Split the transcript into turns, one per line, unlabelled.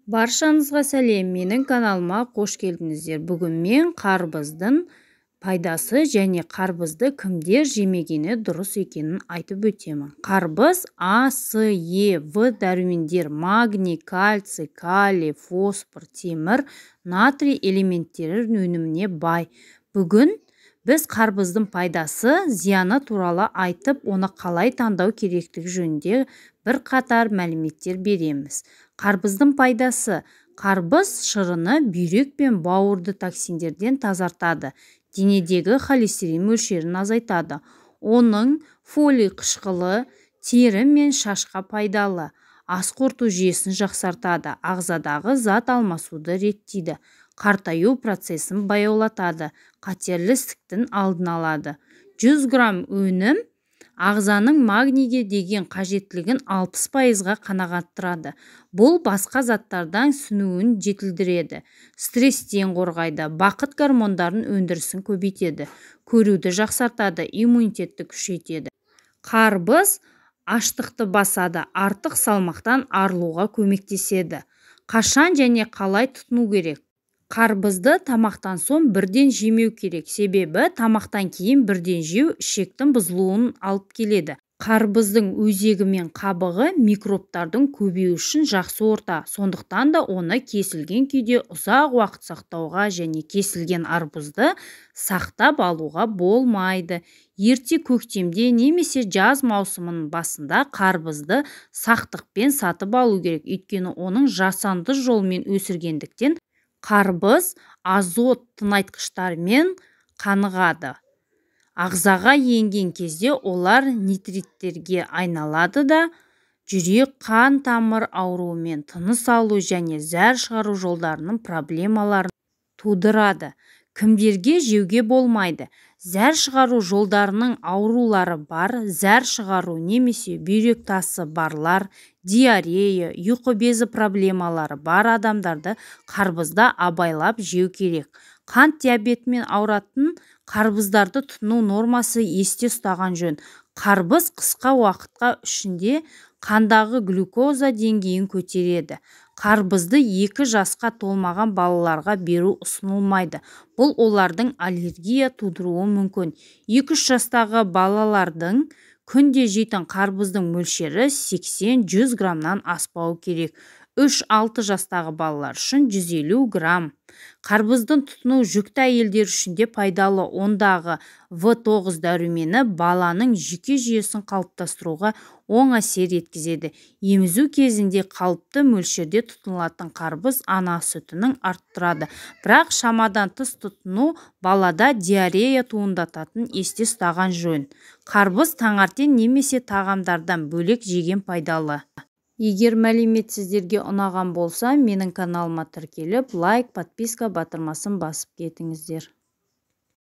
Баршаңызға сәлем, менің каналыма қош келдіңіздер. Бүгін мен қарбыздың пайдасы және қарбызды кімдер жемегені дұрыс екенін айтып өтемін. Қарбыз А, С, Е, В дәрумендер, магний, кальций, калий, фосфор, темір, натрий элементтері өніміне бай. Бүгін біз қарбыздың пайдасы, зияны туралы айтып, оны қалай таңдау керектігі жөнінде бірқатар мәліметтер береміз. Қарбыздың пайдасы. Қарбыз шырыны бүйрек пен бауырды токсиндерден тазартады, денедегі холестерин мөлшерін азайтады. Оның фолий қышқылы тері мен шашқа пайдалы, ас қорыту жүйесін жақсартады, ағзадағы зат алмасуды реттейді, қартаю процесін баяулатады, қатерлі ісіктің алдын алады. 100 грамм өнім ағзаның магнийге деген қажеттілігін 60%-ға қанағаттандырады. Бұл басқа заттардан сіңуін жетілдіреді, стресстен қорғайды, бақыт гормондарының өндірісін көбейтеді, көруді жақсартады, иммунитетті күшейтеді. Қарбыз аштықты басады, артық салмақтан арылуға көмектеседі. Қашан және қалай тұтыну керек? Қарбызды тамақтан соң бірден жемеу керек, себебі тамақтан кейін бірден жеу ішектің бұзылуын алып келеді. Қарбыздың өзегі мен қабығы микробтардың көбеюі үшін жақсы орта, сондықтан да оны кесілген күйде ұзақ уақыт сақтауға және кесілген арбузды сақтап алуға болмайды. Ерте көктемде немесе жаз маусымының басында қарбызды сақтықпен сатып алу керек, өйткені оның жасанды жолмен өсіргендіктен қарбыз азот тыңайтқыштармен қанығады. Ағзаға енген кезде олар нитриттерге айналады да, жүрек қан тамыр ауруымен, тыныс алу және зәр шығару жолдарының проблемаларын тудырады. Кімдерге жеуге болмайды? Зәр шығару жолдарының аурулары бар, зәр шығару немесе бүйрек тасы барлар, диарея, ұйқы безі проблемалары бар адамдарды қарбызды абайлап жеу керек. Қант диабетімен ауыратын қарбыздарды тұтыну нормасы есте ұстаған жөн. Қарбыз қысқа уақытқа ішінде қандағы глюкоза деңгейін көтереді. Қарбызды 2 жасқа толмаған балаларға беру ұсынылмайды. Бұл олардың аллергия тудыруы мүмкін. 2-3 жастағы балалардың күнде жейтін қарбыздың мөлшері 80-100 граммнан аспауы керек. 3-6 жастағы балалар үшін 150 грамм. Қарбыздың тұтыну жүкті әйелдер үшін де пайдалы. Ондағы В9 дәрумені баланың жүйке жүйесін қалыптастыруға оң әсер еткізеді. Емізу кезінде қалыпты мөлшерде тұтынылатын қарбыз ана сүтінің арттырады. Бірақ шамадан тыс тұтыну балада диарея туындататын есте ұстаған жөн. Қарбыз таңертең немесе тағамдардан бөлек жеген пайдалы. Егер мәлімет сіздерге ұнаған болса, менің каналыма тіркеліп, лайк, подписка батырмасын басып кетіңіздер.